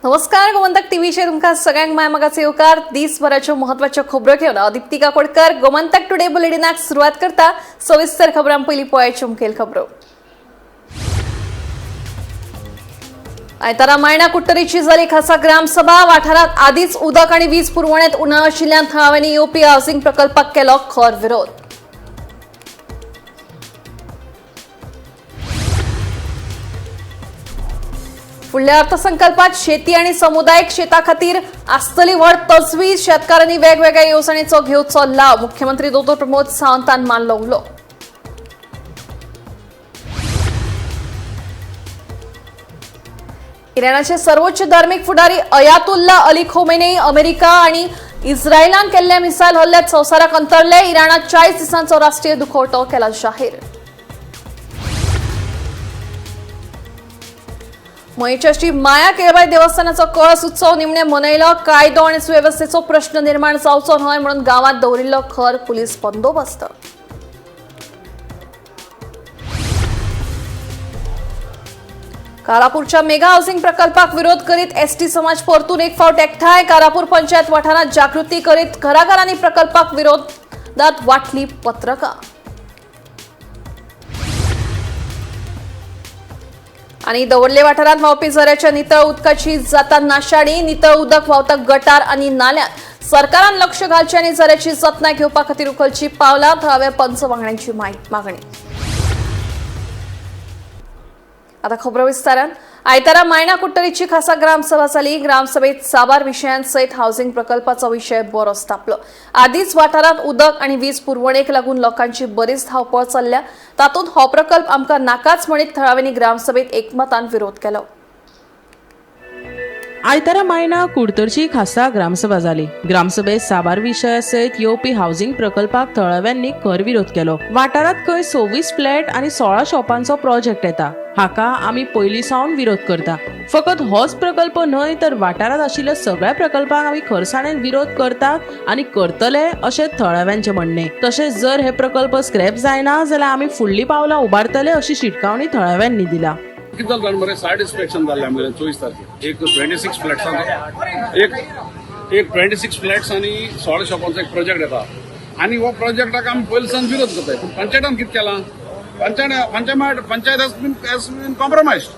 नमस्कार, गोमंतक टीव्हीचेर तुमकां सगळ्यांक माय मोगाचो येवकार. दिसभराच्यो म्हत्वाच्यो खबरो घेवन हांव दीप्ती काकोडकर गोमंतक टुडे बुलेटिनाक सुरवात करता. सविस्तर खबरां पयलीं पळयाच्यो मुखेल खबरो. आयतारा मायणा कुडटरीची जाली खासा ग्रामसभा. वाठारांत आदीच उदक आनी वीज पुरवणेत उणाव आशिल्ल्यान थळाव्यांनी येवपी हावसिंग प्रकल्पाक केलो खर विरोध. फुडल्या अर्थसंकल्पात शेती आणि समुदायिक शेता खातीर आसतली व्हड तजवीज. शेतकारांनी वेगवेगळ्या येवजणेचो घेवचो लाव. मुख्यमंत्री दोतोर प्रमोद सावंतान मानलो उलो. इराणाचे सर्वोच्च धार्मिक फुडारी अयातुल्ला अली खोमेनी अमेरिका आणि इस्रायलान केल्ल्या मिसायल हल्ल्यात संवसाराक अंतरले. इराणात 40 दिसांचो राष्ट्रीय दुखवटो केला जाहीर. मयेच्या श्री माया केळबाई देवस्थानाचो कळस उत्सव निमणे मनयलो. कायदो आणि सुवेवस्थेचो प्रश्न निर्माण जावचो न्हय म्हणून गावात दवरिल्लो खर पुलीस बंदोबस्त. कारापूरच्या मेगा हाऊसिंग प्रकल्पाक विरोध करीत एसटी समाज परतून एक फावट एकठांय. कारापूर पंचायत वाठारात जागृती करीत घराघरांनी प्रकल्पाक विरोधात वाटली पत्रकां. आणि दवर्ले वाठारात व्हांवपी झऱ्याच्या नितळ उदकाची जाता नाशाडी. नितळ उदक व्हांवता गटार आणि नाल्यात. सरकारान लक्ष घालचे आणि झऱ्याची जतनाय घेवपा खातीर उखलची पावलां. थळाव्या पंच वांगड्यांची मागणी. आता खबरो विस्तारान. आयतारा मायणा कुडटरीची खासा ग्रामसभा जाली. ग्रामसभेत साबार विशयांसयत हाऊसिंग प्रकल्पाचो विशय बरोच तापलो. आदीच वाठारात उदक आणि वीज पुरवणेक लागून लोकांची बरीच धांवपळ चल्ल्या. तातूंत हो प्रकल्प आमकां नाकाच म्हणीत थळाव्यांनी ग्रामसभेत एकमतान विरोध केलो. आयतारा मायणा कुडतरची खासा ग्रामसभा जाली. ग्रामसभेत साबार विशया सयत येवपी हावसिंग प्रकल्पाक थळाव्यांनी खर विरोध केलो. वाठारांत खंय 26 फ्लॅट आनी 16 शॉपांचो प्रोजेक्ट येता, हाका आमी पयलीं सावन विरोध करता. फकत होच प्रकल्प न्हय तर वाठारांत आशिल्ल्या सगळ्या प्रकल्पांक आमी खरसाणेन विरोध करतात आनी करतले अशें थळाव्यांचें म्हणणें. तशेंच जर हे प्रकल्प स्क्रॅप जायना जाल्यार आमी फुडलीं पावलां उबारतले अशी शिटकावणी थळाव्यांनी दिला. कितें जालें जाण मरे, सायट इन्स्पेक्शन जाल्लें आमगेलें 24 तारखेर. एक 26 फ्लॅट्सांचो, एक एक 26 फ्लॅट्स आनी 16 शॉपांचो एक प्रोजेक्ट येता आनी हो प्रोजेक्टाक आमी पयलीं सावन विरोध करताय. पूण पंचायतान कितें केलां? Panchayat panchayat panchayat has been compromised.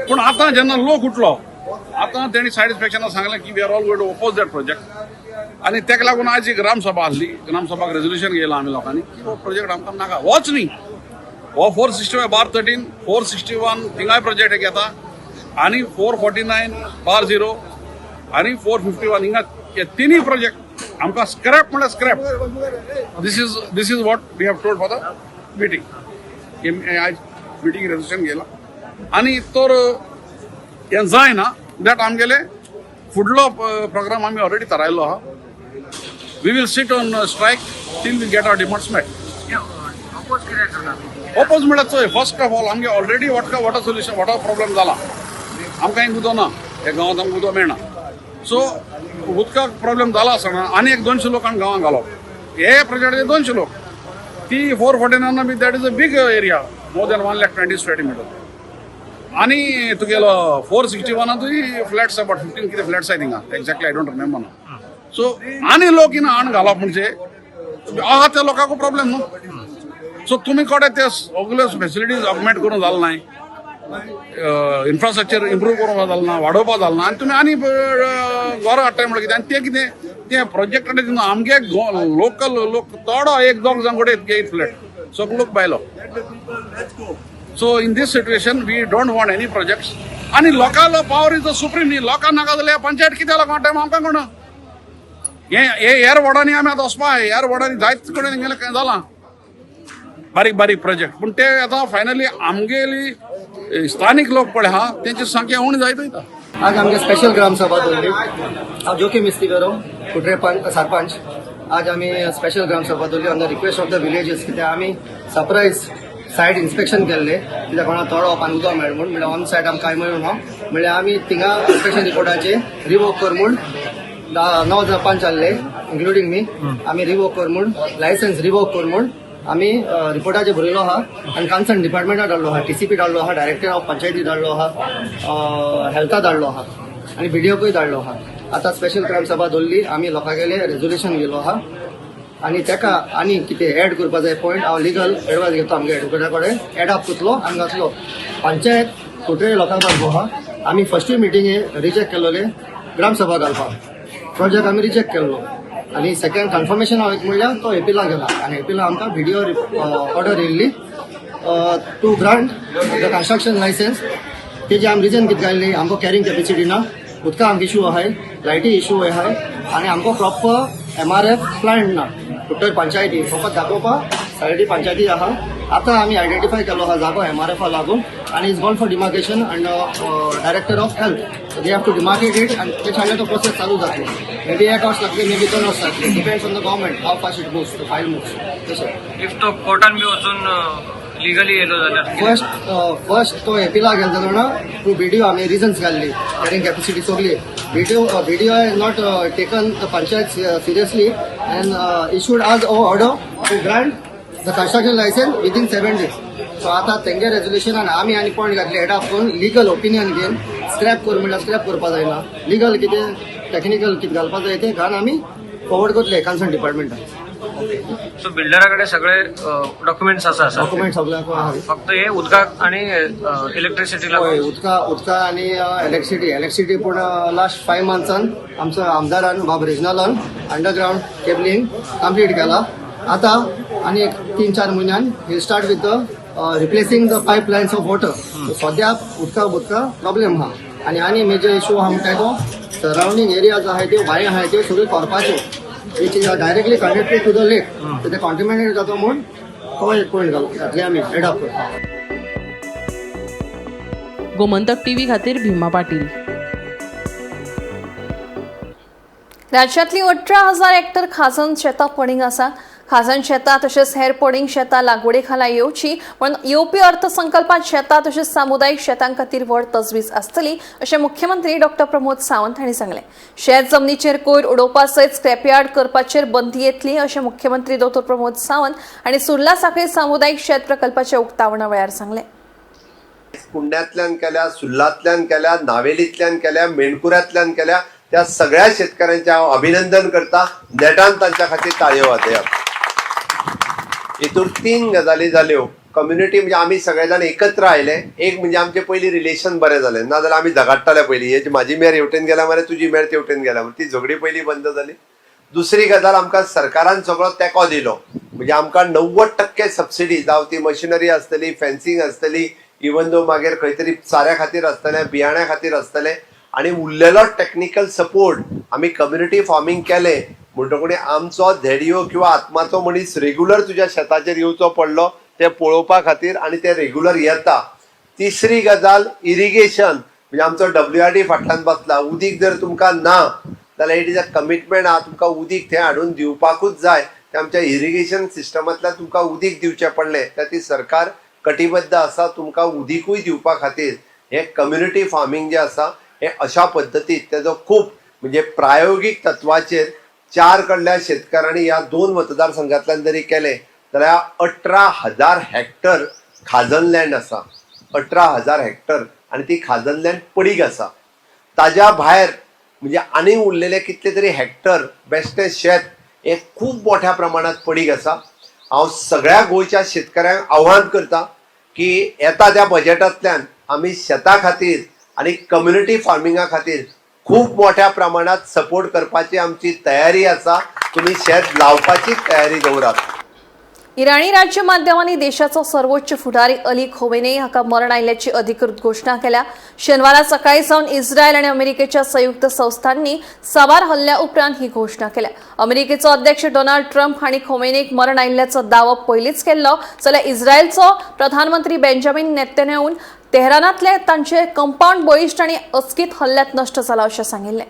पूण आतां जेन्ना लोक उठलो, आतां तेणी सायट इन्स्पेक्शनाक सांगलें की we are all going to oppose that project. आनी तेका लागून आयज एक ग्रामसभा आसली. ग्रामसभाक रेजोल्युशन घेयलां आमी लोकांनी की हो प्रोजेक्ट आमकां नाका. होच न्ही, हो 465/13, 461 थिंगाय प्रोजेक्ट एक येता आनी 449/0 आनी 451 हिंगा, हे तिनूय प्रोजेक्ट आमकां स्क्रॅप म्हणल्यार scrap. This is what we have told for the meeting. आयज मिटींग रेजोल्युशन घेयला आनी तर हें जायना that आमगेले फुडलो प्रोग्राम आमी ऑलरेडी थारायल्लो आहा. We will sit on strike till we get our demands met. Oppose कित्याक करता? ओपोज म्हळ्यार चोय, फर्स्ट ऑफ ऑल आमगे already water solution, water problem जाला. आमकां हिंग उदक ना, ह्या गांवांत आमकां उदक मेळना. सो उदकाक प्रॉब्लेम जाला आसतना आनी एक 200 लोकांक गांवांत घालप, हे प्रोजेक्टाचे 200 लोक, ती 449 B, that is a big area, more than 1,20,000 square meter. आनी तुगेलो 461 तुय फ्लॅट्स, अबाउट 15 कितें फ्लॅट्स आहाय थिंगा, exactly I don't remember ना. सो आनी लोक हिंगा हाडून घालप म्हणजे आहा त्या लोकांक प्रॉब्लेम न्हू. सो तुमी कडेन ते सगल्यो फेसिलिटीज ऑगमेंट करूंक जालें ना, इन्फ्रास्ट्रक्चर इम्प्रूव करूंक जालें ना, वाडोवपाक जालें ना आनी तुमी आनी घरां हाडटाय म्हणल्यार कितें? आनी तें कितें, तें प्रोजेक्ट आमगे लोकल लोक थोडो एक दोग जाण कडेन घेयत फ्लॅट, सगलो लोक भायलो. So in this situation we don't want any projects. आनी लोकांलो पावर is the supreme न्ही. लोकांक नाका जाल्यार पंचायत कित्याक लोकांक टायम आमकां कोण हे हे हेर वॉर्डांनी आमी आतां वचपा, हेर वॉर्डांनी जायत कडेन हेंगेलें कांय जालां बारीक बारीक प्रोजेक्ट. पूण ते आतां फायनली आमगेली स्थानीक लोक पळय आहा, तेंची संख्या उणी जायत वयता. आज आमगे स्पेशल ग्रामसभा दवरली. हांव जोकी मिस्तीकरो, कुट्रे सरपंच. आज आमी स्पेशल ग्रामसभा दवरली on the request of the villages, कित्याक आमी सरप्रायज सायट इन्स्पेक्शन केल्ले, कित्याक कोणा तळो आनी उदक मेळ म्हूण. म्हणल्यार ऑन सायट आमकां कांय मेळूं ना. म्हणल्यार आमी थिंगा इन्स्पेक्शन रिपोर्टाचे रिवोक कर म्हूण 9 सरपंच आहले, इन्क्लुडींग मी. आमी रिवोक कर म्हूण, लायसन्स रिवोक कर म्हूण आमी रिपोर्टाचे बरयलो आहा आनी कन्सर्न डिपार्टमेंटा धाडलो आहा. टीसीपी धाडलो आहा, डायरेक्टर ऑफ पंचायती धाडलो आहा, हेल्था धाडलो आहा. आनी बीडीओकूय धाडलो आहा. आतां स्पेशल ग्रामसभा दवरली आमी लोकां गेले रेजोल्युशन गेलो आहा आनी तेका आनी कितें एड करपा जाय पॉयंट, हांव लिगल एडवायस घेता आमगे एडवोकेटा कडेन, एड अप करतलो आनी घातलो. पंचायत कुट्रे लोकांक आहा. आमी फस्टूय मिटींगे रिजेक्ट केल्लोले ग्रामसभा घालपाक, प्रोजेक्ट आमी रिजेक्ट केल्लो. आनी सेकंड कन्फर्मेशन हांव एक म्हणल्यार तो एपिला गेला आनी एपिला आमकां बीडीओ ऑर्डर येयल्ली to grant the construction licence. तेजी आमी रिजन कितें घाल्ली, आमकां कॅरिंग कॅपेसिटी ना, उदका आमकां इशू आहाय, लायटी इशू आहाय आनी आमकां प्रॉपर एमआरएफ प्लांट ना कुट्टर पंचायती, फकत दाखोवपा सायडी पंचायती आहा. आतां आमी आयडेंटिफाय केलो आहा जागो एमआरएफा लागून आनी is gone for demarcation and director of health, they have to demarcate it आनी ते सांगले तो प्रोसेस चालू जातलो. मे बी एक वर्स लागतले, मे बी 2 वर्स लागतले, depends on the government how fast it moves, the file moves तशें. If तो कोर्टान बी वचून लिगली येयलो जाल्यार? फर्स्ट फर्स्ट तो एपिला गेलो जाल्यार टू बीडीओ आमी रिजन्स घाल्ली, कॅरिंग कॅपेसिटी सगली. BDO has not taken the panchayat seriously and issued us a order to grant the construction licence within 7 days. So आतां तेंगे रेजोल्युशन आनी आमी आनी पॉयंट घातले एड अप करून, लिगल ओपिनियन घेवन. स्क्रॅप कर म्हणल्यार स्क्रॅप करपा जायना, लिगल कितें टॅक्निकल कितें घालपा जाय तें घालून आमी फॉरवर्ड करतले कन्सर्न डिपार्टमेंटाक. सो बिल्डरा कडेन सगळे डॉक्युमेंट्स आसा आसा? डॉक्युमेंट सगळ्याक आहा. फक्त हे उदकाक आणि इलेक्ट्रिसिटी हय. लागून. उदका आनी इलेक्ट्रिसिटी. इलेक्ट्रिसिटी पूण लास्ट 5 मंथ्सान आमचो आमदारान बाब रेजनालान अंडरग्रावंड केबलिंग कंप्लीट केला. आतां आनी एक 3-4 म्हयन्यान he start with the replacing the pipe lines of water. सद्या उदका उदका प्रॉब्लेम आहा. आनी आनी मेजर इशू आहा म्हणटा तो सरावंडींग एरियाज आहाय त्यो बांय आहाय त्यो सगळ्यो कोरपाच्यो, which is directly connected to the lake, ते कॉन्टेमिनेट जाता म्हूण तो एक पॉयंट घातले आमी एड अप करपाक. गोमंतक टीव्ही खातीर भीमा पाटील. राज्यातली 18,000 हेक्टर खाजन शेतां पडींग आसा. खाजन शेतां तशेंच हेर पडींग शेतां लागवडी खाला येवची पण येवपी अर्थसंकल्पात शेतां तशेंच सामुदायिक शेतां खातीर व्हड तजवीज आसतली अशें मुख्यमंत्री डॉक्टर प्रमोद सावंत हांणी सांगलें. शेत जमनीचेर कोयर उडोवपा सयत स्क्रॅपयार्ड करपाचेर बंदी येतली अशें मुख्यमंत्री डॉक्टर प्रमोद सावंत हांणी सुर्ला साखळी सामुदायिक शेत प्रकल्पाच्या उक्तावणा वेळार सांगलें. कुंड्यांतल्यान केल्या, सुर्लांतल्यान केल्या, नावेलींतल्यान केल्या, मेणकुऱ्यांतल्यान केल्या, त्या सगळ्या शेतकऱ्यांचे हांव अभिनंदन करता. नेटान तांच्या खातीर ताळयो वाजयात. हितून तीन गजाली जाल्यो. कम्युनिटी म्हणजे आमी सगळे जाण एकत्र आयले. एक म्हणजे आमचे पयलीं रिलेशन बरें जालें, नाजाल्यार आमी झगडटाले पयलीं, हेची म्हाजी मेर हेवटेन गेल्या मरे, तुजी मेर तेवटेन गेल्या मरे. ती झगडी पयलीं बंद जाली. दुसरी गजाल, आमकां सरकारान सगळो तेंको दिलो. म्हणजे आमकां 90% सबसिडी, जावं ती मशिनरी आसतली, फेन्सिंग आसतली, इवन दो मागीर खंय तरी साऱ्या खातीर आसतलें, बियाण्या खातीर आसतलें आनी उरलेलो टॅक्निकल सपोर्ट. आमी कम्युनिटी फार्मींग केलें म्हणटकूच आमचो धेडयो किंवा आत्माचो मनीस रेगुलर तुज्या शेताचेर येवचो पडलो ते पळोवपा खातीर आनी ते रेगुलर येता. तिसरी गजाल, इरिगेशन. म्हणजे आमचो डब्ल्यू आर डी फाटल्यान बसला. उदीक जर तुमकां ना जाल्यार it is a commitment आहा, तुमकां उदीक थंय हाडून दिवपाकूच जाय. ते आमच्या इरिगेशन सिस्टमांतल्यान तुमकां उदीक दिवचें पडलें. त्या ती सरकार कटिबद्ध आसा तुमकां उदीकूय दिवपा खातीर. हें कम्युनिटी फार्मींग जें आसा हें अशा पद्दतीत तेजो खूब म्हणजे प्रायोगीक तत्वाचेर चार कडल्या शेतकारांनी ह्या दोन मतदारसंघांतल्यान जरी केलें जाल्यार 18,000 हॅक्टर खाजन लँड आसा. 18,000 हॅक्टर आनी ती खाजन लँड पडीक आसा. ताज्या भायर म्हणजे आनी उरलेले कितले तरी हॅक्टर बेश्टें शेत हें खूब मोठ्या प्रमाणात पडीक आसा. हांव सगळ्या गोंयच्या शेतकऱ्यांक आव्हान करता की येता त्या बजेटांतल्यान आमी शेता खातीर आनी कम्युनिटी फार्मिंगा खातीर खूब मोठ्या प्रमाणात सपोर्ट करपाची आमची तयारी आसा. तुमी शेत लावपाची तयारी दवरात. इराणी राज्य माध्यमांनी देशाचो सर्वोच्च फुडारी अली खोमेनी हाका मरण आयिल्ल्याची अधिकृत घोशणा केल्या. शेनवारा सकाळी सावन इस्रायल आनी अमेरिकेच्या संयुक्त संस्थांनी साबार हल्ल्या उपरांत ही घोशणा केल्या. अमेरिकेचो अध्यक्ष डोनाल्ड ट्रम्प हांणी खोमेनीक मरण आयिल्ल्याचो दावो पयलींच केल्लो, जाल्यार इस्रायलचो प्रधानमंत्री बेंजामीन नेतन्याहून तेहरानांतले तांचे कंपाऊंड बळिश्ट आनी अचकीत हल्ल्यात नश्ट जाला अशें सांगिल्लें.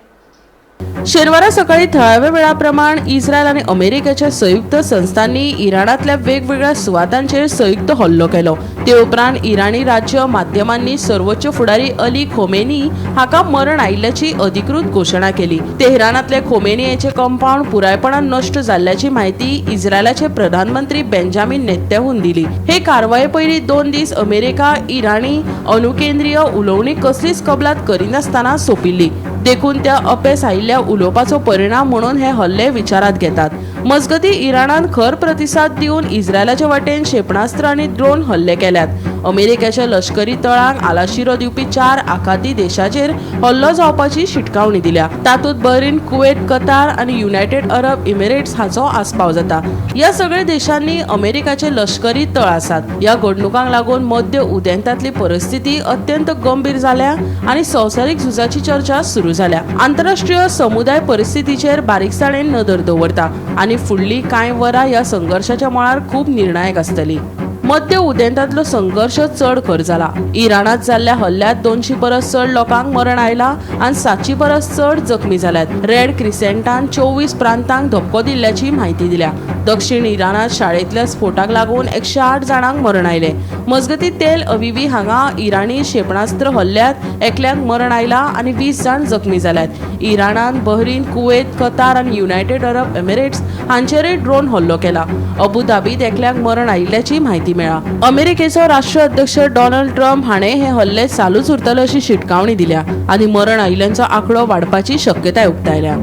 शेनवारा सकाळी थळाव्या वेळा प्रमाण इस्रायल आनी अमेरिकेच्या संयुक्त संस्थांनी इराणांतल्या वेगवेगळ्या सुवातांचेर संयुक्त हल्लो केलो. ते उपरांत इराणी राज्य माध्यमांनी सर्वोच्च फुडारी अली खोमेनी हाका मरण आयिल्ल्याची अधिकृत घोशणा केली. तेहरानांतले खोमेनी हाचे कंपाऊंड पुरायपणान नश्ट जाल्ल्याची म्हायती इस्रायलाचे प्रधानमंत्री बेंजामीन नेत्याहून दिली. हे कारवाये पयलीं 2 दीस अमेरिका इराणी अणुकेंद्रीय उलोवणी कसलीच कबलात करिनासतना सोंपिल्ली. देखून त्या अपेस आयिल्ल्या उलोवपाचो परिणाम म्हणून हे हल्ले विचारात घेतात. मजगती इराणान खर प्रतिसाद दिवन इस्रायलाचे वाटेन क्षेपणास्त्र आनी ड्रोन हल्ले केल्यात. अमेरिकेच्या लष्करी तळांक आलाशिरो दिवपी 4 आखाती देशाचेर हल्लो जावपाची शिटकावणी दिल्या. तातूंत बहरीन, कुवेत, कतार आनी युनायटेड अरब इमिरेट्स हाचो आस्पाव जाता. ह्या सगळ्या देशांनी अमेरिकाचे लष्करी तळ आसात. ह्या घडणुकांक लागून मध्य उदेंतांतली परिस्थिती अत्यंत गंभीर जाल्या आनी संवसारीक झुजाची चर्चा सुरू जाल्या. आंतरराष्ट्रीय समुदाय परिस्थितीचेर बारीकसाणेन नदर दवरता आनी फुडली कांय वरां ह्या संघर्शाच्या मळार खूब निर्णायक आसतली. मध्य उदेंतांतलो संघर्श चड खर जाला. इराणांत जाल्ल्या हल्ल्यांत 200 परस चड लोकांक मरण आयलां आनी 700 परस चड जखमी जाल्यात. रेड क्रिसेंटान 24 प्रांतांक धपको दिल्ल्याची म्हायती दिल्या. दक्षिण इराणांत शाळेंतल्या स्फोटाक लागून 108 जाणांक मरण आयलें. मजगती तेल अविवी हांगा इराणी क्षेपणास्त्र हल्ल्यांत एकल्याक मरण आयलां आनी 20 जाण जखमी जाल्यात. इराणान बहरीन, कुवेत, कतार आनी युनायटेड अरब एमिरेट्स हांचेरय ड्रोन हल्लो केला. अबू धाबीत एकल्याक मरण आयिल्ल्याची म्हायती मेळ्ळा. अमेरिकेचो राष्ट्राध्यक्ष डोनाल्ड ट्रम्प हाणें हे हल्ले चालूच उरतले अशी शिटकावणी दिल्या आनी मरण आयिल्ल्यांचो आंकडो वाडपाची शक्यताय उक्तायल्या.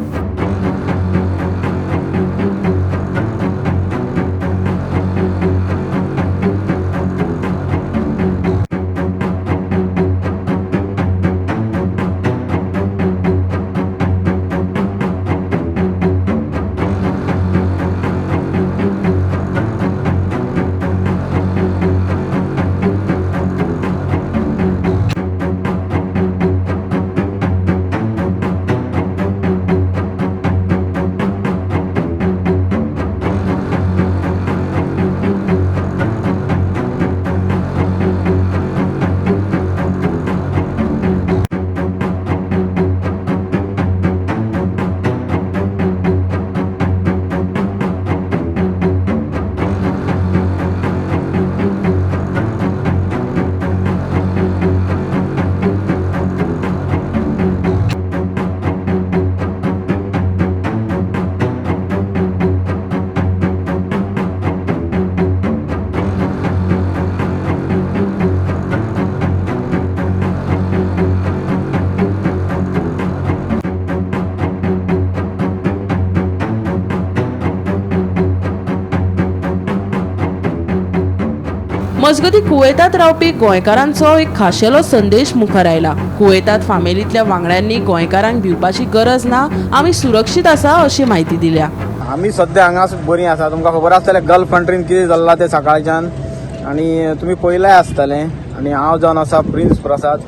मजगती कुवेतात रावपी गोंयकारांचो एक खाशेलो संदेश मुखार आयला. कुवेतात फामिलींतल्या वांगड्यांनी गोंयकारांक भिवपाची गरज ना, आमी सुरक्षीत आसा अशी म्हायती दिल्या. आमी सद्या हांगा बरीं आसा. तुमकां खबर आसतलें गल्फ कंट्रीन कितें चल्लां तें सकाळच्यान, आनी तुमी पयलाय आसतलें. आनी हांव जावन आसा प्रिन्स प्रसाद,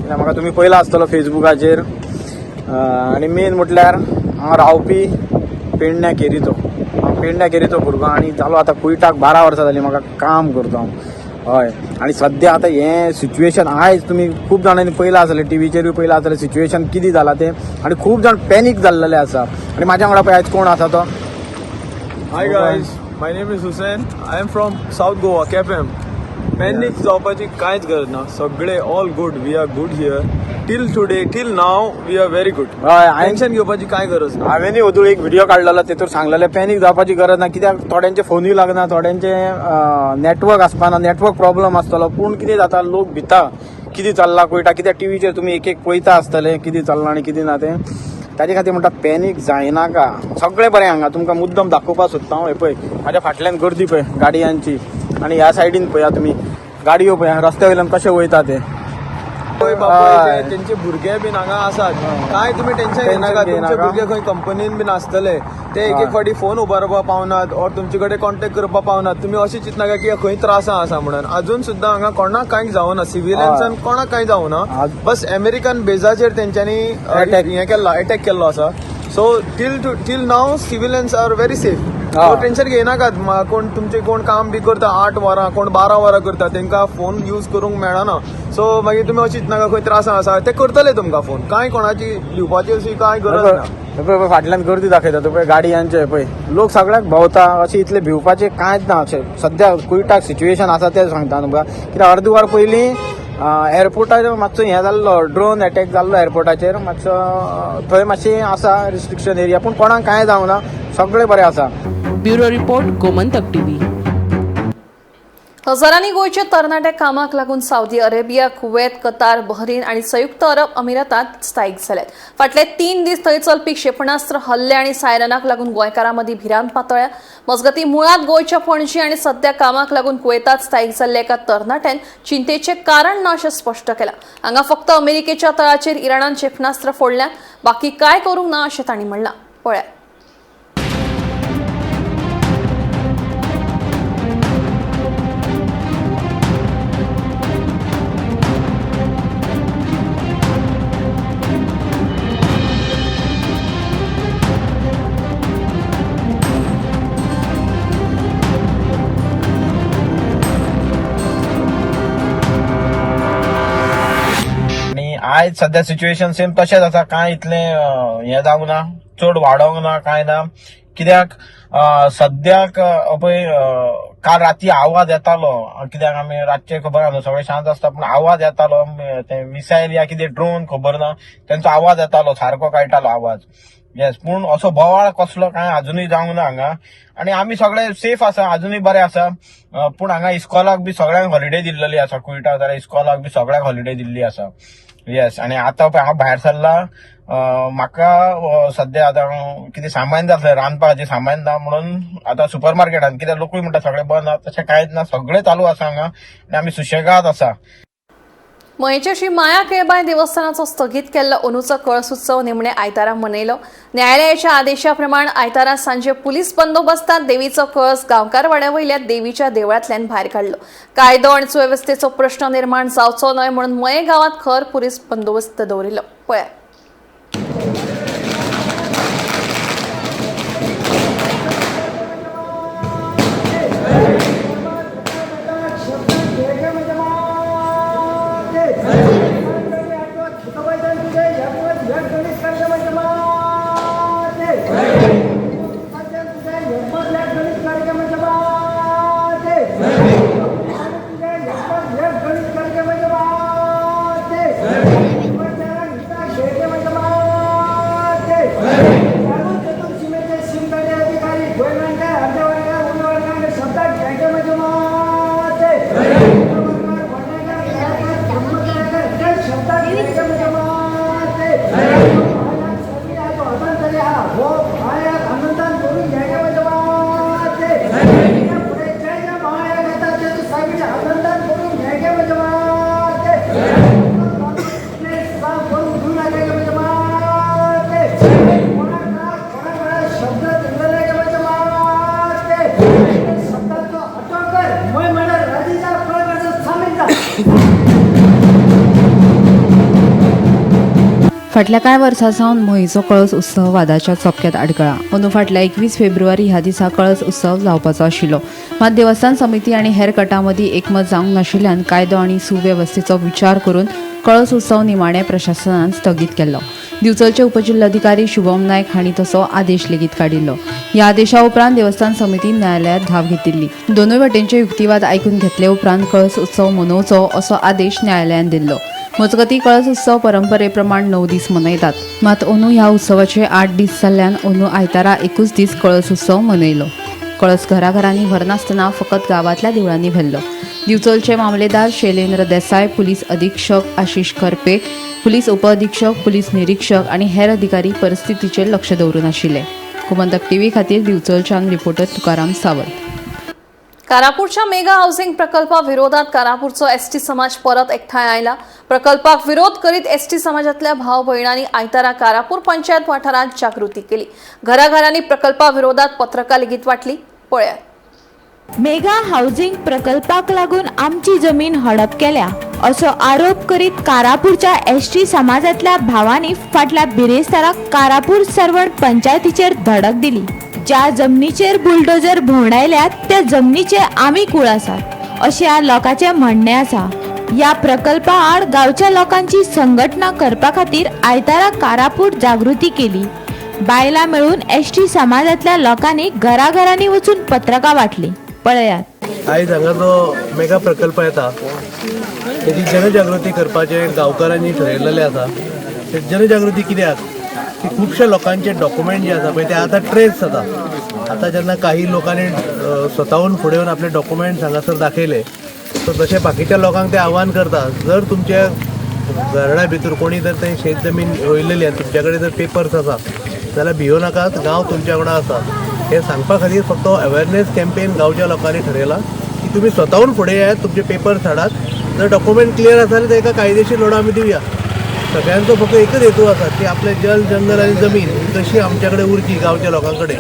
म्हाका तुमी पयला आसतलो फेसबुकाचेर. आनी मेन म्हटल्यार हांव रावपी पेडण्या केरीचो, हांव पेडण्या केरीचो भुरगो आनी जालो आतां कुयटाक 12 वर्सां जालीं म्हाका काम करता हांव. हय, आनी सद्या आतां हें सिच्युएशन आयज तुमी खूब जाणांनी पयलां आसलें, टिवीचेर बी पयलां आसलें सिच्युएशन कितें जालां तें, आनी खूब जाण पॅनीक जाल्लेले आसा. आनी म्हाज्या वांगडा पळय आयज कोण आसा तो. Hi guys, my name is Hussain. I am from South Goa, Quepem. Panic जावपाची कांयच गरज ना, सगळे all good, we are good here till today, till now we are very good. हय, टेन्शन घेवपाची कांय गरज ना. हांवें ओदूळ एक व्हिडिओ काडलेलो, तेतूर सांगलेलें पॅनीक जावपाची गरज ना, कित्याक थोड्यांचे फोनूय लागना, थोड्यांचे नेटवर्क आसपाना, नेटवर्क प्रॉब्लम आसतलो. पूण कितें जाता, लोक भिता कितें चल्लां कळटा, कित्याक टिवीचेर तुमी एक एक पळयता आसतले कितें चल्लां आनी कितें ना तें. ताजे खातीर म्हणटा पॅनीक जायनाका, सगळें बरें हांगा. तुमकां मुद्दम दाखोवपाक सोदता हांव. हें पळय म्हाज्या फाटल्यान गर्दी पळय गाडयांची, आनी ह्या सायडीन पळया तुमी गाडयो पळया रस्त्या वयल्यान कशें वयता ते. बापूय तेंचे भुरगे बीन हांगा आसात, कांय तुमी टेन्शन घेयनाका. तुमचे भुरगे खंय कंपनीन बीन आसतले, ते एक एक फावटी फोन उबारपाक पावनात ऑर तुमचे कडेन कॉन्टेक्ट करपाक पावनात. तुमी अशें चिंतनाका की खंय त्रासां आसा म्हणून. अजून सुद्दां हांगा कोणाक कांय जावना, सिविलियन्सान कोणाक कांय जावना. बस अमेरिकन बेजाचेर तेंच्यांनी हें केल्लो, एटॅक केल्लो आसा. So till now civilians are very safe. Tension घेयनाकात. कोण तुमचे कोण काम बी करता 8 वरां, कोण 12 वरां करता, तेंकां फोन यूज करूंक मेळना. सो मागीर तुमी अशें चिंतनाका खंय त्रासां आसा, ते करतले तुमकां फोन. कांय कोणाची भिवपाची अशी कांय गरज ना. पळय फाटल्यान गर्दी दाखयता तो पळय गाडयांचे, पळय लोक सगळ्याक भोंवता. अशें इतलें भिवपाचें कांयच ना. अशें सद्या कुयटाक सिच्युएशन आसा तें सांगता तुमकां. कित्याक अर्द वर पयलीं एअरपोर्टाचेर मातसो हें जाल्लो, ड्रोन एटॅक जाल्लो एअरपोर्टाचेर, मातसो थंय मातशें आसा रिस्ट्रिक्शन एरिया, पूण कोणाक कांय जावना, सगळें बरें आसा. Bureau report, Gomantak TV. हजारांनी गोंयचे तरणाटे कामाक लागून Saudi Arabia, Kuwait, Qatar, Bahrain आणि संयुक्त अरब अमिरातात स्थायिक जाल्यात. फाटले 3 दीस थंय चलपी क्षेपणास्त्र हल्ले आणि सायरनाक लागून गोंयकारां मदीं भिरांत पातळ्या. मजगतीं मुळांत गोंयच्या पणजी आणि सध्या कामाक लागून कुवेतात स्थायिक जाल्ल्या एका तरणाट्यान चिंतेचें कारण ना अशें स्पश्ट केलां. हांगा फक्त अमेरिकेच्या तळाचेर इराणान क्षेपणास्त्र फोडल्यात, बाकी काय करूंक ना अशें तांणी म्हणलां. पळयात. आनी आयज सद्या सिच्युएशन सेम तशेंच आसा. कांय इतलें हें जावंक ना, चड वाडोंक ना, कांय ना. कित्याक सद्याक पळय काल राती आवाज येतालो, कित्याक आमी रातचे खबर आसा न्हू सगळें शांत आसता, पूण आवाज येतालो, ते मिसायल या कितें ड्रोन खबर ना, तेंचो आवाज येतालो, सारको कळटालो आवाज. येस, पूण असो बोवाळ कसलो कांय अजुनूय जावंक ना हांगा आनी आमी सगळे सेफ आसा, अजुनूय बरे आसा. पूण हांगा इस्कॉलाक बी सगळ्यांक हॉलिडे दिल्लेली आसा, कुयटा जाल्यार इस्कॉलाक बी सगळ्यांक हॉलिडे दिल्ली आसा. येस, आनी आतां पळय हांव भायर सरला, म्हाका सद्या आतां कितें सामान जातलें, रांदपाचें सामान ना म्हणून आतां सुपर मार्केटान, कित्याक लोकूय म्हणटा सगळें बंद आसा, तशें कांयच ना, सगळें चालू आसा हांगा आनी आमी सुशेगाद आसा. मयेच्या श्री माया केळबाय देवस्थानाचो स्थगीत केल्लो अंदूचो कळस उत्सव निमणे आयतारा मनयलो. न्यायालयाच्या आदेशा प्रमाण आयतारा सांजे पुलीस बंदोबस्तांत देवीचो कळस गांवकारवाड्या वयल्या देवीच्या देवळांतल्यान भायर काडलो. कायदो आनी सुवेवस्थेचो प्रश्न निर्माण जावचो न्हय म्हणून मये गांवांत खर पुलीस बंदोबस्त दवरिल्लो. पळयात. फाटल्या कांय वर्सां सावन मयेचो कळस उत्सव वादाच्या चपक्यांत आडकळा. अंदू फाटल्या 21 फेब्रुवारी ह्या दिसा कळस उत्सव जावपाचो आशिल्लो. मात देवस्थान समिती आनी हेर गटां मदीं एकमत जावंक नाशिल्ल्यान कायदो आनी सुवेवस्थेचो विचार करून कळस उत्सव निमाणे प्रशासनान स्थगीत केल्लो. दिवचलचे उपजिल्लोधिकारी शुभम नायक हांणी तसो आदेश लेगीत काडिल्लो. ह्या आदेशा उपरांत देवस्थान समितीन न्यायालयांत धांव घेतिल्ली. दोनूय वटेनचे युक्तिवाद आयकून घेतले उपरांत कळस उत्सव मनोवचो असो आदेश न्यायालयान दिल्लो. मजगतीं कळस उत्सव परंपरेप्रमाण 9 दीस मनयतात. मात अंदू ह्या उत्सवाचे 8 दीस जाल्ल्यान अंदू आयतारा 1 दीस कळस उत्सव मनयलो. कळस घराघरांनी व्हरनासतना फकत गांवांतल्या देवळांनी व्हेल्लो. दिवचलचे मामलेदार शैलेंद्र देसाय, पुलीस अधीक्षक आशिष करपे, पुलीस उपअधीक्षक, पुलीस निरीक्षक आनी हेर अधिकारी परिस्थितीचेर लक्ष दवरून आशिल्ले. गोमंतक टीव्ही खातीर दिवचलच्यान रिपोर्टर तुकाराम सावंत. कारापूरच्या मेगा हाऊसिंग प्रकल्पा विरोधात कारापूरचो एसटी समाज परत एकठांय आयला. प्रकल्पाक विरोध करीत एसटी समाजातल्या भाव भयणांनी आयतारा कारापूर पंचायत वाठारांत जागृती केली. घराघरांनी प्रकल्पा विरोधात पत्रकां लेगीत वाटली. पळयात. मेगा हाऊसिंग प्रकल्पाक लागून आमची जमीन हडप केल्या असो आरोप करीत कारापूरच्या एसटी समाजातल्या भावांनी फाटल्या बिरेस्ताराक कारापूर सर्वण पंचायतीचेर धडक दिली. ज्या जमनीचेर बुलडोजर भोंवडायल्यात त्या जमनीचे आमी कूळ आसात अशें ह्या लोकांचें म्हणणें आसा. ह्या प्रकल्पा आड गांवच्या लोकांची संघटना करपा खातीर आयतारा कारापूर जागृती केली. बायलां मेळून एसटी समाजातल्या लोकांनी घराघरांनी वचून पत्रकां वाटली. पळयात. आयज हांगा जो मेगा प्रकल्प येता तेजी जनजागृती करपाचें गांवकारांनी ठरयलेलें आसा. ते जनजागृती कित्याक की खुबशे लोकांचे डॉक्युमेंट जे आसा पळय ते आतां ट्रेस जाता. आतां जेन्ना काही लोकांनी स्वताहून फुडें येवन आपले डॉक्युमेंट्स हांगासर दाखयले सो तशें बाकीच्या लोकांक ते आव्हान करता, जर तुमच्या घरणा भितर कोणी जर ते शेत जमीन रोयलेली आनी तुमच्या कडेन जर पेपर्स आसा जाल्यार भियो नाकात, गांव तुमच्या वांगडा आसा. हें सांगपा खातीर फक्त अवेरनेस कॅम्पेन गांवच्या लोकांनी ठरयला की तुमी स्वताहून फुडें येयात, तुमचे पेपर्स हाडात, जर डॉक्युमेंट क्लियर आसा जाल्यार ताका कायदेशीर लढो आमी दिवया. सगळ्यांचो फक्त एकच हेतू आसा की आपलें जल, जंगल आनी जमीन ही कशी आमच्या कडेन उरची गांवच्या लोकां कडेन,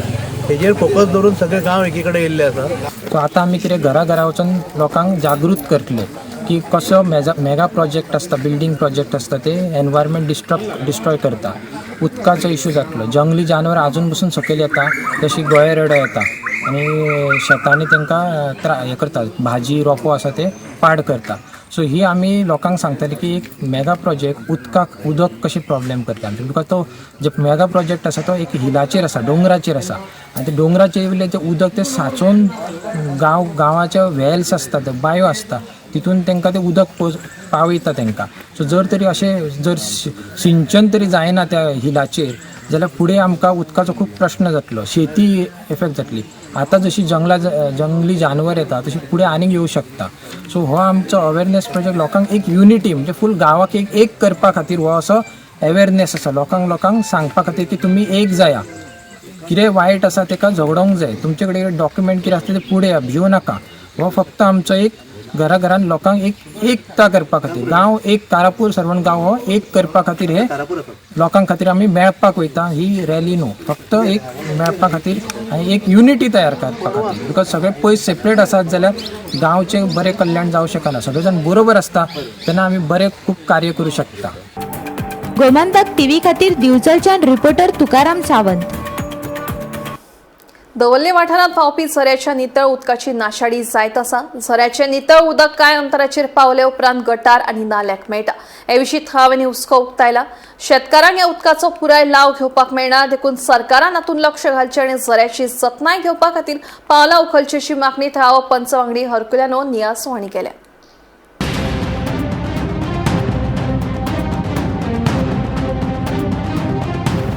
हेजेर फोकस दवरून सगळे गांव एकी कडेन येयल्ले आसा. सो आतां आमी कितें घरा घरा वचून लोकांक जागृत करतले की कसो मेगा प्रोजेक्ट आसता, बिल्डींग प्रोजेक्ट आसता, ते एनवायरमेंट डिस्ट्रॉय करता. उदकाचो इशू जातलो, जंगली जानवर आजून पसून सकयल येता, जशी गोये रेडो येता आनी शेतांनी तांकां हें करता, भाजी रोपो आसा ते पाड करता. सो ही आमी लोकांक सांगतले की एक मेगा प्रोजेक्ट उदकाक उदक कशें प्रॉब्लेम करता आमचे, because तो जे मेगा प्रोजेक्ट आसा तो एक हिलाचेर आसा, दोंगराचेर आसा आनी ते दोंगराचेर वयलें तें उदक तें सांचोवन गांवाचे वेल्स आसता, ते बायो आसता, तितून तांकां तें उदक पावयता तांकां. सो जर तरी अशें जर सिंचन तरी जायना त्या हिलाचेर जाल्यार फुडें आमकां उदकाचो खूब प्रश्न जातलो, शेती इफेक्ट जातली. आतां जशी जंगली जानवर येता तशी फुडें आनीक येवं शकता. सो हो आमचो अवेरनेस प्रोजेक्ट लोकांक एक युनिटी म्हणजे फूल गांवाक एक एक करपा खातीर हो असो अवेरनेस आसा, लोकांक लोकांक सांगपा खातीर की तुमी एक जाया, कितें वायट आसा ताका झगडोंक जाय, तुमचे कडेन डॉक्युमेंट कितें आसता तें फुडें भिवू नाका. हो फक्त आमचो एक घरा घरान लोकांक एक एकता करपा खातीर, गांव एक कारापूर सर्वण गांव हो एक करपा खातीर हे लोकां खातीर आमी मेळपाक वयता. ही रॅली न्हू, फक्त एक मेळपा खातीर आनी एक युनिटी तयार करपा खातीर, because सगळे पयस सेपरेट आसात जाल्यार गांवचें बरें कल्याण जावं शकना. सगळे जाण बरोबर आसता तेन्ना आमी बरें खूब कार्य करूं शकता. गोमंतक टीव्ही खातीर दिवचलच्यान रिपोर्टर तुकाराम सावंत. दवर्ले वाठारांत व्हांवपी झऱ्याच्या नितळ उदकाची नाशाडी जायत आसा. झऱ्याचें नितळ उदक कांय अंतराचेर पावले उपरांत गटार आनी नाल्याक मेळटा. हे विशीं थळाव्यांनी हुस्को उक्तायला. शेतकारांक ह्या उदकाचो पुराय लाव घेवपाक मेळना, देखून सरकारान हातूंत लक्ष घालचें आनी झऱ्याची जतनाय घेवपा खातीर पावलां उखलची अशी मागणी थळावो पंच वांगडी हरकुल्यानो नियासो हांणी केल्या.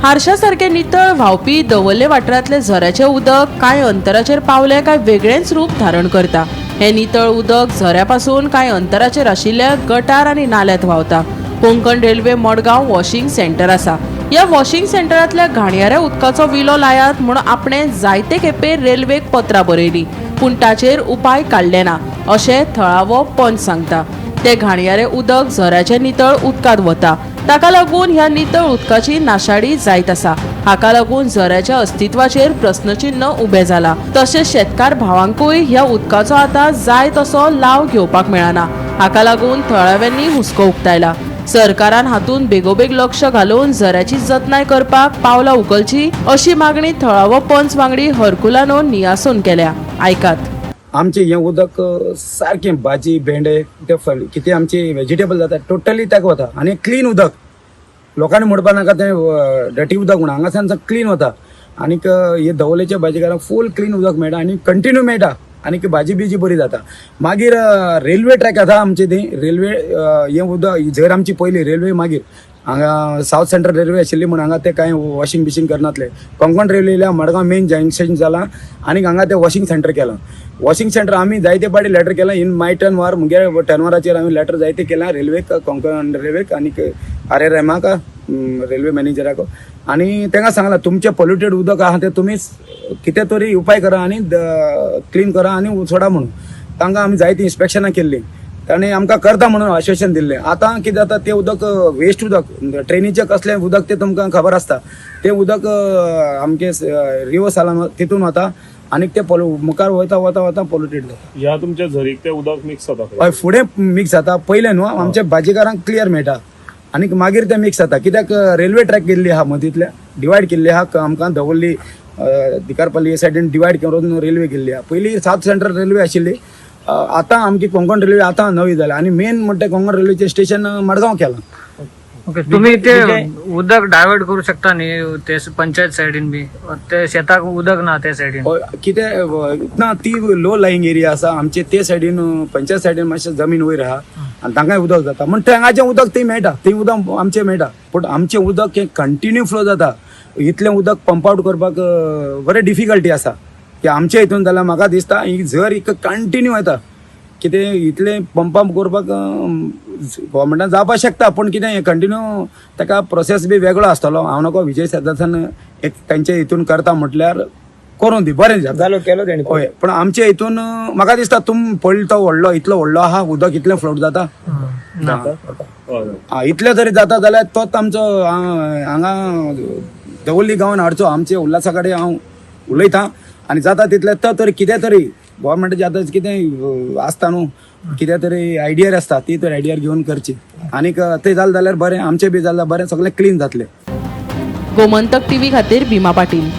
हारशा सारखे नितळ व्हांवपी दवर्ले वाठारांतले झऱ्याचें उदक कांय अंतराचेर पावलें काय वेगळेंच रूप धारण करता. हें नितळ उदक झऱ्या पासून कांय अंतराचेर आशिल्ल्या गटार आनी नाल्यांत व्हांवता. Konkan railway Madgaon washing centre आसा. ह्या वॉशिंग सेंटरांतल्या घाणयाऱ्या उदकाचो विलो लायात म्हूण आपणें जायते खेपे रेल्वेक पत्रां बरयलीं, पूण ताचेर उपाय काडले ना अशें थळावो पंच सांगता. ते घाणयारे उदक झऱ्याचें नितळ उदकांत वता, ताका लागून ह्या नितळ उदकाची नाशाडी जायत आसा. हाका लागून झऱ्याच्या अस्तित्वाचेर प्रस्नचिन्न उबें जाला. तशेंच शेतकार भावांकूय ह्या उदकाचो आतां जाय तसो लाव घेवपाक मेळना. हाका लागून थळाव्यांनी हुस्को उक्तायला. सरकारान हातूंत बेगोबेग लक्ष घालून झऱ्याची जतनाय करपाक पावलां उखलची अशी मागणी थळावो पंच वांगडी हरकुलानो नियासून केल्या. आयकात. आमचें हें उदक सारकें भाजी भेंडे ते फळ कितें आमचें वेजिटेबल जाता टोटली ताका वता आनी क्लीन उदक. लोकांनी म्हणपा नाका तें डटी उदक म्हणून, हांगासान क्लीन वता आनीक हे दवलेच्या भाजीकारांक फूल क्लीन उदक मेळटा आनी कंटिन्यू मेळटा आनीक भाजी बिजी बरी जाता. मागीर रेल्वे ट्रॅक आसा आमचे ती रेल्वे हें उदक झर आमची पयली रेल्वे, मागीर हांगा सावथ सेंट्रल रेल्वे आशिल्ली म्हूण हांगा ते कांय वॉशिंग बिशींग करनासले. कोंकण रेल्वे येयल्या मडगांव मेन जंक्शन जालां आनीक हांगा ते वॉशिंग सेंटर केलां. वॉशिंग सेंटर आमी जायते पाटी लेटर केलां इन my टर्नवार, मुगे टर्नवाराचेर आमी लेटर जायते केलां रेल्वेक, कोंकण रेल्वेक आनीक आर आर एमाक, रेल्वे मॅनेजराक, आनी तांकां सांगलां तुमचें पोल्युटेड उदक आहा तें तुमी कितें तरी उपाय करा आनी क्लीन करा आनी सोडा म्हणून. तांकां आमी जायतीं इन्स्पेक्शनां केल्लीं, ताणें आमकां करता म्हणून आश्वासन दिल्लें. आतां कितें जाता तें उदक वेस्ट उदक, ट्रेनीचें कसलें उदक तें तुमकां खबर आसता, तें उदक आमचें रिवर सालान तितून वता आनीक तें मुखार वयता वता वता पोल्युटेड जाता. ह्या तुमच्या झरीक तें उदक मिक्स जाता? हय, फुडें मिक्स जाता. पयलें न्हू आमच्या भाजीकारांक क्लियर मेळटा आनीक मागीर तें मिक्स जाता, कित्याक रेल्वे ट्रॅक केल्ली आहा मदींतल्या डिवायड केल्ली आहा आमकां दवर्ली दिकारपल्ली सायडीन डिवायड करून रेल्वे केल्ली आहा. पयलीं सावथ सेंट्रल रेल्वे आशिल्ली, आतां आमची कोंकण रेल्वे आतां नवी जाल्या आनी मेन म्हणटा कोंकण रेल्वेचें स्टेशन मडगांव केलां. ओके, तुम्ही ते उदक डायवर्ट करू शकता न्ही ते पंचायत सायडीन बी, ते शेताक उदक ना त्या सायडीन? कितें ना, ती लो लाईंग एरिया आसा आमचे ते सायडीन, पंचायत सायडीन मातशें जमीन वयर आहा आनी तांकांय उदक जाता म्हण हांगाचें उदक थंय मेळटा, थंय उदक आमचें मेळटा, पूण आमचें उदक हें कंटिन्यू फ्लो जाता. इतलें उदक पंप आवट करपाक बरें डिफिकल्टी आसा की आमच्या हितून जाल्यार म्हाका दिसता ही झर एक कंटिन्यू येता. कितें इतलें पंपां करपाक गोवोरमेंटान जावपाक शकता, पूण कितें कंटिन्यू ताका प्रोसेस बी वेगळो आसतलो. हांव नको विजय सरदेसान एक तांचे हितून करता म्हटल्यार करूं दी, बरें जाता. जालो केलो तेणी. हय, पूण आमचे हितून म्हाका दिसता तुम पडलो तो व्हडलो, इतलो व्हडलो आहा, उदक इतलें फ्लोट जाता. आं, इतलें जरी जाता जाल्यार तोच आमचो हांगा दवर्ली गांवान हाडचो. आमचे उल्हासा कडेन हांव उलयतां आनी जाता तितलें तो तरी कितें तरी गोवोरमेंटाचें आतां कितें आसता न्हू, कितें तरी आयडियार आसता, ती तर आयडियार घेवन करची. आनीक तें जालें जाल्यार बरें, आमचें बी जालें बरें, सगळें क्लीन जातलें. गोमंतक टीव्ही खातीर भीमा पाटील.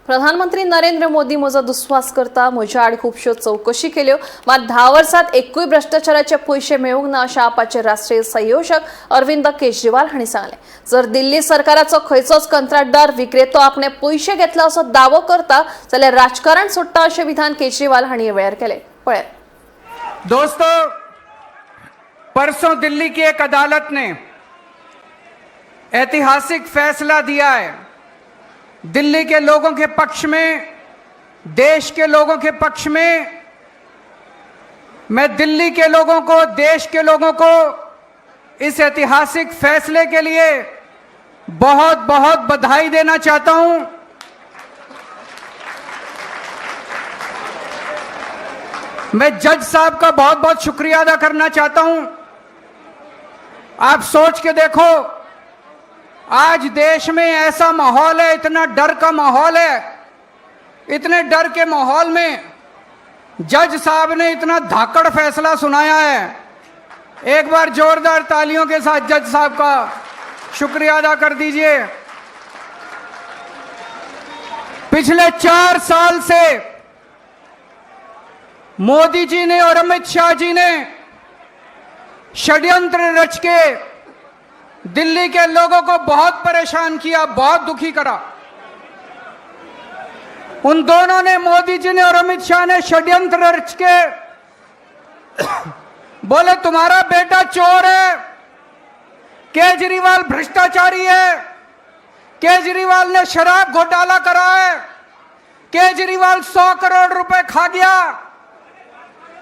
प्रधानमंत्री नरेंद्र मोदी म्हजो दुस्वास करता, म्हज्या आड खुबश्यो चवकशी केल्यो, मात 10 वर्सात एकूय भ्रष्टाचाराचे पयशे मेळूंक ना अशें आपाचे राष्ट्रीय संयोजक अरविंद केजरीवाल हांणी सांगलें. जर दिल्ली सरकाराचो खंयचोच कंत्राटदार विक्रेतो आपणे पयशे घेतला असो दावो करता जाल्यार राजकारण सोडटा अशें विधान केजरीवाल हांणी ह्या वेळार केलें. पळयात. दोस्तों, परसों दिल्ली की एक अदालत ने ऐतिहासिक फैसला दिया है दिल्ली के लोगों के पक्ष में, देश के लोगों के पक्ष में। मैं दिल्ली के लोगों को, देश के लोगों को इस ऐतिहासिक फैसले के लिए बहुत बहुत बधाई देना चाहता हूं। मैं जज साहब का बहुत बहुत शुक्रिया अदा करना चाहता हूं। आप सोच के देखो, आज देश में ऐसा माहौल है, इतना डर का माहौल है, इतने डर के माहौल में जज साहब ने इतना धाकड़ फैसला सुनाया है। एक बार जोरदार तालियों के साथ जज साहब का शुक्रिया अदा कर दीजिए। पिछले 4 साल से मोदी जी ने और अमित शाह जी ने षड्यंत्र रच के दिल्ली के लोगों को बहुत परेशान किया, बहुत दुखी करा। उन दोनों ने, मोदी जी ने और अमित शाह ने षड्यंत्र रच के बोले तुम्हारा बेटा चोर है, केजरीवाल भ्रष्टाचारी है, केजरीवाल ने शराब घोटाला करा है, केजरीवाल 100 करोड़ रुपए खा गया।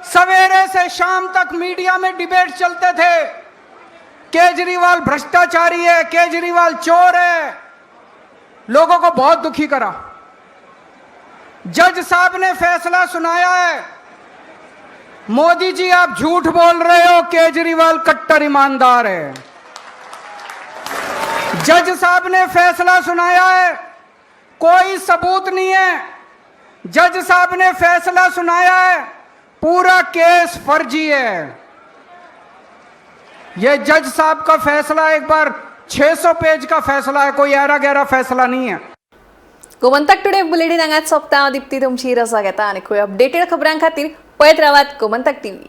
सवेरे से शाम तक मीडिया में डिबेट चलते थे, केजरीवाल भ्रष्टाचारी है, केजरीवाल चोर है। लोगों को बहुत दुखी करा। जज साहब ने फैसला सुनाया है, मोदी जी आप झूठ बोल रहे हो, केजरीवाल कट्टर ईमानदार है। जज साहब ने फैसला सुनाया है, कोई सबूत नहीं है। जज साहब ने फैसला सुनाया है, पूरा केस फर्जी है। यह जज साहब का फैसला एक बार 600 पेज का फैसला है, कोई ऐरा गैरा फैसला नहीं है। गोमंतक टुडे बुलेटीन हांगाच सोंपता. दीप्ती तुमची रजा घेता आनी खंय अपडेटेड खबरां खातीर पळयत रावात गोमंतक टीव्ही.